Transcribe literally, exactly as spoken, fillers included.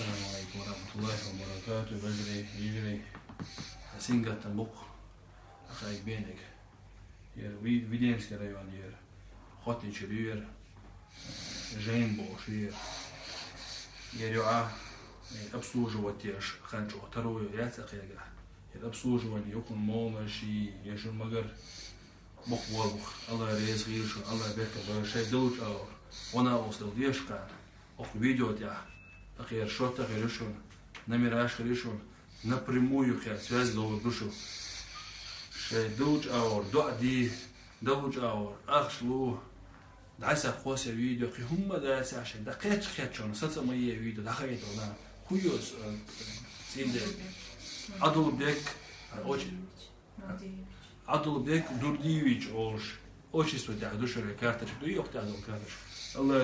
Ассаламу алейкум ва рахматуллахи ва баракату, вежарий, йижарий. Сингаттан букъ. Ахай бенек. Ер Ви-, Веденский район ер. Хотничер ер. Жейн бош ер. Ер юа, э, обслуживать еш ханчо таруй яца кега. Ер обслуживание юкун молнаши, ешун магар. Букъ бор букъ. Алла рез гъиршу, Алла бека бар шай дулуч ау. Вона осдал деш кан. Ох видео тя. Такъер шо такъер шун. Номераш хришун. Напрямую кя связь долу душу. Шай дулуч ау, дуа ди, дулуч ау, ахшлу. Дайса хосе видео, кхи хумма дайса шай. Да кеч кечон, саца мае видео, да хайто на. Хуйос, э, синде. Адул бек, а, очень. Адулбек Дурдиевич олуш, отчество тӀехь ду шуьра карточка, ду йохтехь долу карточка. Алла